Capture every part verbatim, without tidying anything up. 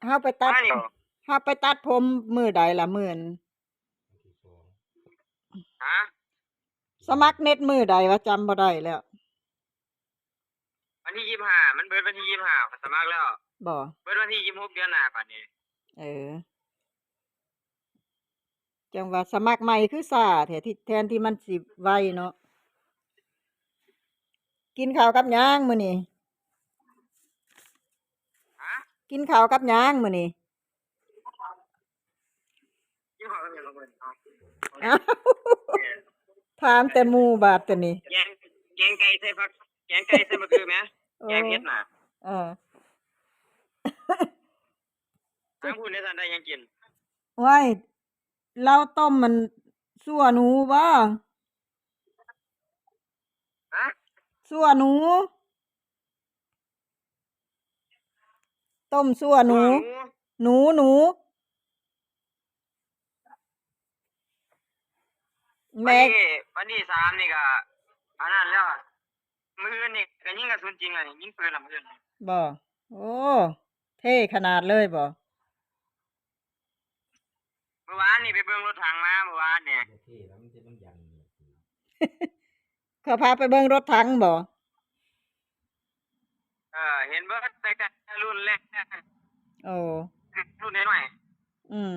เฮาไปตัด มานี่ เฮาไปตัดผมมื้อใดล่ะ มื้ออัน ฮะ สมัครเน็ตมื้อใดวะ จำบ่ได้แล้ว วันที่ยี่สิบห้า มันเบิดวันที่ยี่สิบห้า ข้อยสมัครแล้ว บ่ เบิดวันที่ยี่สิบหก เดือนหน้าบัดนี้ เออ จั่งว่าสมัครใหม่คือช้าแท้ ที่ แทนที่มันสิไวเนาะ กินข้าวกับหยังมื้อนี้ ฮะ กินข้าวกับหยังมื้อนี้ กินข้าวกับหยังมื้อนี้ อ้าว ถามแต่หมู่บาดแต่นี่ แกง แกงไก่ใส่ผัก แกงไก่ใส่มะเขือแหม โอ้ แกงเผ็ดน่ะ เออ ทางพู้นได้ซั่นได้หยังกิน โอ้ย ลาวต้มมันซั่วหนูบ่ ฮะ ซั่วหนู ต้มซั่วหนู ซั่วหนู หนู หนู แม่ วันที่ วันที่สามนี่ก็ อันนั้นแล้ว มื้ออื่นนี่ก็ยิงกระสุนจริงอะนี่ ยิงปืนละมื้ออื่นนี่ บ่ โอ้ เท่ขนาดเลยบ่ มื้อวานนี่ไปเบิ่งรถถังมามื้อวานนี่ โอเค แล้วมันจะต้องยันเนี่ย เขาพาไปเบิ่งรถถังบ่ เออ เห็นเบิดตั้งแต่รุ่นแรก โอ้ รุ่นน้อยๆ อืม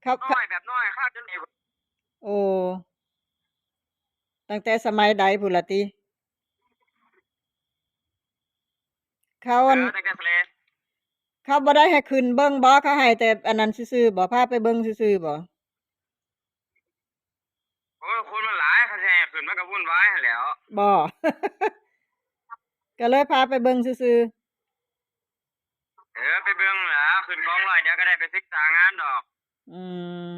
เขา น้อยแบบน้อย คาดจนไอ้ โอ้ ตั้งแต่สมัยใดพู้นล่ะติ เขาอัน เออ ตั้งแต่สมัย เขาบ่ได้ให้ขึ้นเบิ่งบ่ เขาให้แต่อันนั้นซื่อๆบ่ พาไปเบิ่งซื่อๆบ่ โอ้ย คนมันหลาย เขาสิให้ขึ้นมันก็วุ่นวายหั้นแหล้ว บ่ ก็เลยพาไปเบิ่งซื่อๆ เออ ไปเบิ่งแหละ ขึ้นกองร้อยเดี๋ยวก็ได้ไปศึกษางานดอก อืม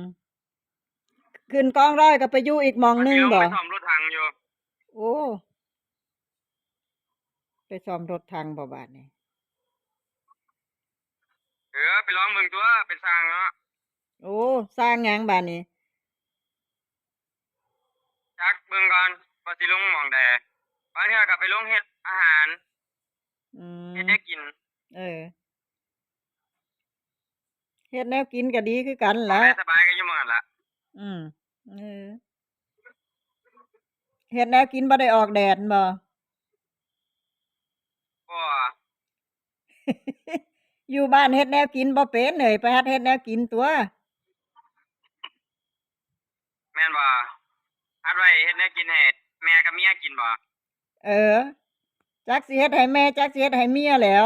ขึ้นกองร้อยก็ไปอยู่อีกหม่องหนึ่งบ่ ไปซ่อมรถถังอยู่ โอ้ ไปซ่อมรถถังบ่บาดนี้ เออ ไปลองเบิ่งตัว เป็นช่างเนาะ โอ้ ช่างหยังบาดนี้ จักเบิ่งก่อนว่าสิลงหม่องใด บางเทื่อก็ไปลงเฮ็ดอาหาร อืม เฮ็ดแนวกิน เออ เฮ็ดแนวกินก็ดีคือกันล่ะ หม่องใดสบายก็อยู่หม่องนั้นล่ะ อืม เออ เฮ็ดแนวกินบ่ได้ออกแดดบ่ บ่ อยู่บ้านเฮ็ดแนวกินบ่เป็นเอ้ย ไปหัดเฮ็ดแนวกินตัว แม่นบ่ หัดไว้เฮ็ดแนวกินให้แม่กับเมียกินบ่ เออ จักสิเฮ็ดให้แม่ จักสิเฮ็ดให้เมียแหล้ว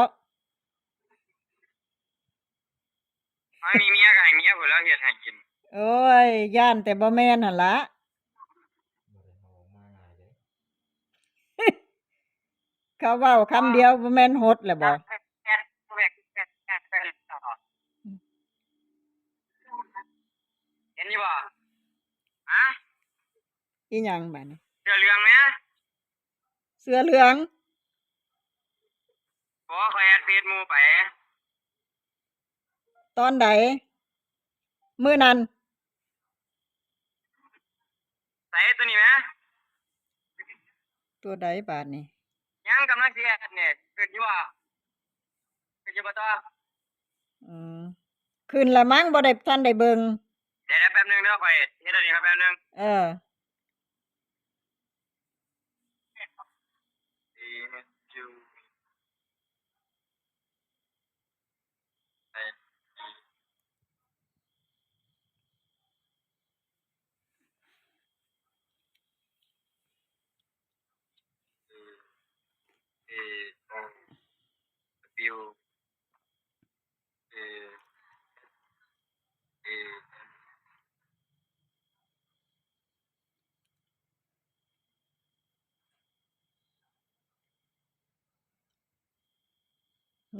คันมีเมียก็ให้เมียพู้นแหล้วเฮ็ดให้กิน โอ้ย ย้านแต่บ่แม่นหั่นละ เขาเว้าคำเดียวบ่แม่นหดแล้วบ่ เห็นอยู่บ่ ฮะ อีหยังบาดนี้ เสื้อเหลืองแหม เสื้อเหลือง บ่ ข้อยแอดเฟซหมู่ไป ตอนใด มื้อนั้น ใส่ตัวนี้แหม ตัวใดบาดนี้ ยังกำลังสิแอดนี่ ขึ้นอยู่บ่ ขึ้นอยู่บ่ต่อ อืม ขึ้นละมั้ง บ่ได้ทันได้เบิ่ง เดี๋ยวๆ แป๊บนึงเด้อ ข้อยเฮ็ดอันนี้ก่อนแป๊บนึง เออ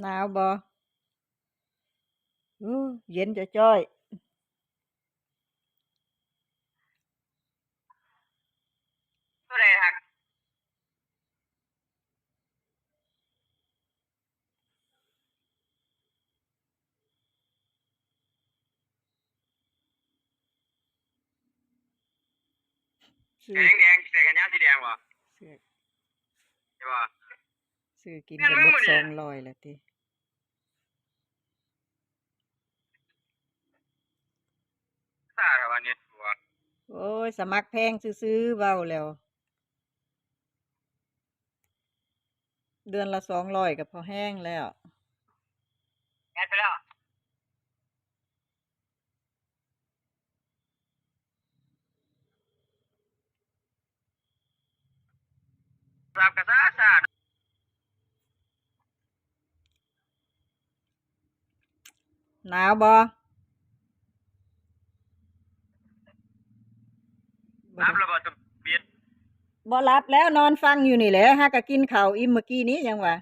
หนาวบ่ อู้ เย็นจ้อยๆ ตัวใดครับ ซื้อ แดงแดง ใส่แขนยาวสีแดงบ่ ซื้อ ใช่บ่ ซื้อกิน แม่น ก็ มึง หมด มื้อนี้ สองร้อยแล้วติ เ ซ่าแท้วะเน็ตกูอะ โอ้ย สมัครแพงซื่อๆ เว้าแล้ว เดือนละสองร้อยก็พอแฮงแล้ว แอดไปแล้ว รับกระซ่าซ่า หนาวบ่ รับแล้วบ่ สมบิด บ่หลับแล้ว นอนฟังอยู่นี่แหละ หากะกินข้าวอิ่มเมื่อกี้นี้ยังว่า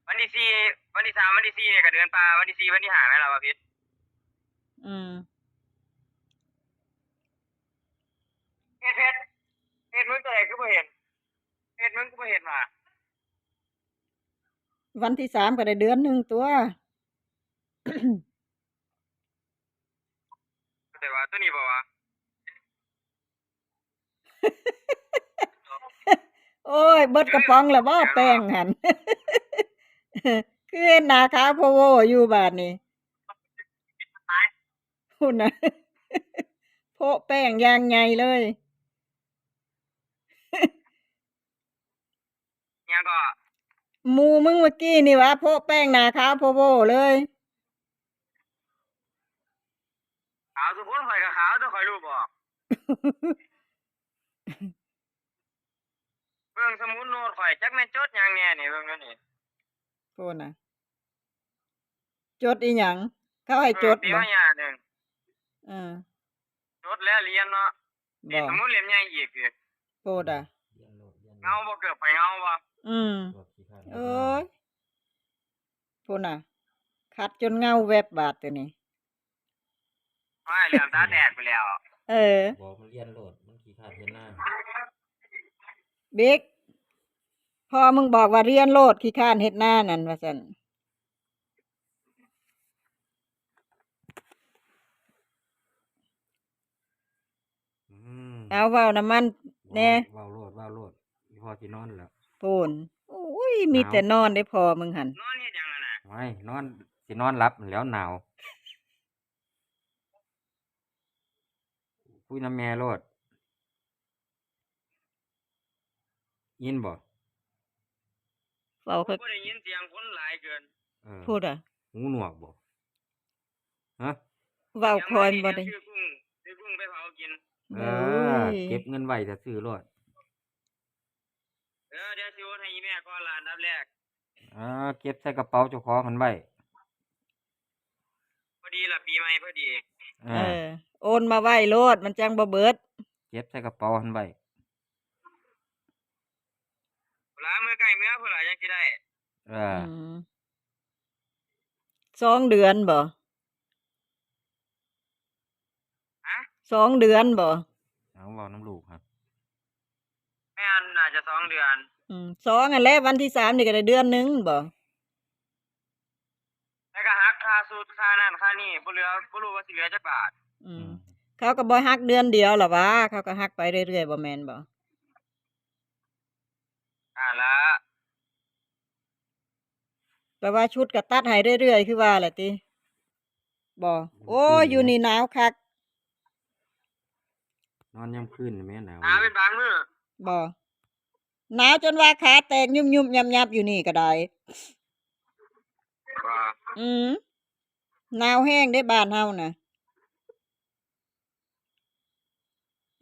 วันที่สี่ วันที่สาม วันที่สี่เนี่ยก็เดินป่า วันที่สี่ วันที่ห้าแม่นล่ะบ่ผิด อืม เฮ็ด เฮ็ด เฮ็ดมึงตัวใดคือบ่เห็น เฮ็ดมึงคือบ่เห็นว่า วันที่สามก็ได้เดือนหนึ่งตัว แต่ว่าตัวนี้บ่วะ โอ้ย เบิดกระป๋องแล้วบ่แป้งหั่น คือเฮ็ดหน้าขาวโพโวอยู่บาดนี้ พุ้นน่ะ โพะแป้งอย่างใหญ่เลย หยังก็ หมู่มึงเมื่อกี้นี่หวา โพะแป้งหน้าขาวโพโวเลย ขาวซุคน ข้อยก็ขาว แต่ข้อยรู้บ่ เบิ่งสมุดโน้ตข้อย จักแม่นจดหยังแน่นี่ เบิ่งดูนี่ พุ้นน่ะ จดอีหยัง เขาให้จด เออ ปี บ่ มาหยังหนึ่ง เออ จดแล้วเรียนเนาะ บ่ นี่สมุดเล่มใหญ่อีกสิ พุ้นน่ะ เงาบ่ เกือบไปเงาบ่ อืม โอ้ย พุ้นน่ะ ขัดจนเงาแวบบาดตัวนี้ ไม่ เหลือมตาแตกไปแล้ว เออ บอกมันเรียนโลด มันขี้คร้านเฮ็ดนา บิ๊ก พ่อมึงบอกว่าเรียนโลด ขี้คร้านเฮ็ดนานั่น ว่าซั่น อืม เอาเว้านำมันแหน่ เว้า เว้าโลด เว้าโลด อีพ่อสินอนแล้ว พุ้น โอ้ย มีแต่นอนเด้อพ่อมึงหั่น นอนเฮ็ดหยังนั่นน่ะ ไว้ นอน สินอนหลับแหล้ว หนาว คุยนำแม่โลด ยินบ่ เว้าค่อย บ่ได้ยินเสียงคนหลายเกิน เออ พุ้นน่ะ หูหนวกบ่ ฮะ เว้าค่อยบ่ได้ เสียงมันนี่ ซื้อกุ้ง ซื้อกุ้งไปเผากิน เออ โอ้ย เก็บเงินไว้ถ้าซื้อโลด เออ เดี๋ยวสิโอนให้อีแม่ก่อนล่ะ อันดับแรก เออ เก็บใส่กระเป๋าเจ้าของหั้นไว้ พอดีล่ะ ปีใหม่พอดี เออ เออ โอนมาไว้โลด มันจั่งบ่เบิด เก็บใส่กระเป๋าหั้นไว้ พุ้นล่ะ มื้อใกล้มื้อพุ้นล่ะ จั่งสิได้ เออ อืม สองเดือนบ่ ฮะ สองเดือนบ่ เอาเว้านำลูกครับ แม่น น่าจะสองเดือน อืม สองอันแหละ วันที่สามนี่ก็ได้เดือนหนึ่งบ่ แล้วก็หักค่าชุดค่านั่นค่านี่ บ่เหลือ บ่รู้ว่าสิเหลือจักบาท อืม อืม เขาก็บ่หักเดือนเดียวหรอวะ เขาก็หักไปเรื่อยๆ บ่แม่นบ่ อ่าละ แปลว่าชุดก็ตัดให้เรื่อยๆ คือว่าแหละติ บ่ โอ้ย อยู่นี่หนาวคัก นอนยามคืนนี่แม่หนาว หนาวเป็นบางมื้อ บ่ หนาวจนว่าขาแตกยุบๆ ยับๆ อยู่นี่ก็ได้ บ่ อืม หนาวแฮงเด้บ้านเฮาน่ะ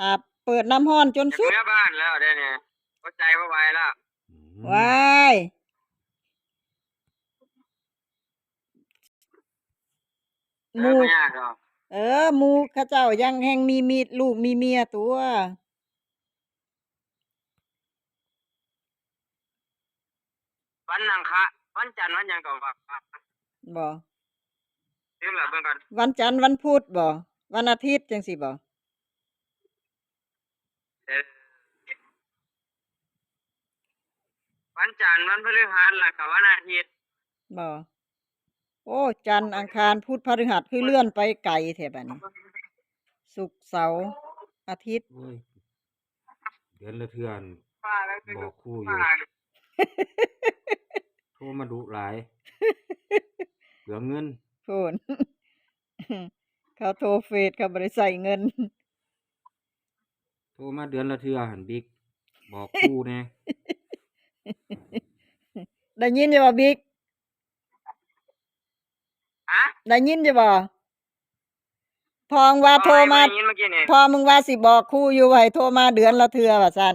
อ่า เปิดน้ำร้อนจนสุด อยากเมือบ้านแล้วเดี๋ยวนี้ อดใจบ่ไหวแล้ว อืม ว้าย เออ หมู่ บ่ยากดอก เออ หมู่เขาเจ้ายังแฮงมี มีลูกมีเมียตัว วันอังคาร วันจันทร์ วันหยังก็ว่า บ่ ลืมละ เบิ่งก่อน วันจันทร์ วันพุธบ่ วันอาทิตย์จั่งซี้บ่ เออ วันจันทร์ วันพฤหัส แล้วก็วันอาทิตย์ บ่ โอ้ จันทร์ อังคาร พุธ พฤหัส คือเลื่อนไปไกลแท้บัดนี้ ศุกร์ เสาร์ อาทิตย์ โอ้ย เดือนละเทื่อ บอกครูอยู่ โทรมาดุหลาย เปลืองเงิน พู้น เขาโทรเฟซ เขาบ่ได้ใช้เงิน โทรมาเดือนละเทื่อหั่นบิ๊ก บอกครูแหน่ ได้ยินอยู่บ่บิ๊ก ฮะ ได้ยินอยู่บ่ พ่อมึงว่าโทรมา ไม่ได้ยินเมื่อกี้นี่ พ่อมึงว่าสิบอกครูอยู่ว่าให้โทรมาเดือนละเทื่อว่าซั่น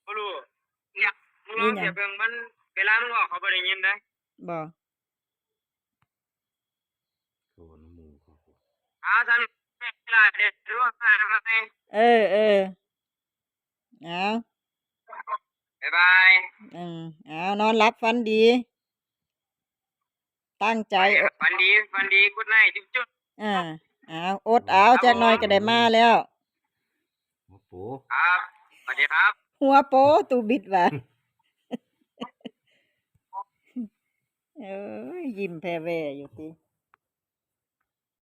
บ่รู้เนี่ย มึงลองเสียบเบิ่ง มัน เวลามึงบอกเขาบ่ได้ยินเด้ บ่ โทรนำหมู่เขา เอาซั่น เวลาเดี๋ยวรู้ว่ามาไหม เออ เออ เอา บ๊ายบาย อืม เอา นอนหลับฝันดี ตั้งใจ ฝันดี ฝันดี good night จุ๊บจุ๊บ อ่า เอา อดเอา จักหน่อยก็ได้มาแล้ว หัวโป ครับ สวัสดีครับ หัวโป ตูบิดว่ะ เอ้ย ยิ้มแผ่แว่อยู่ติ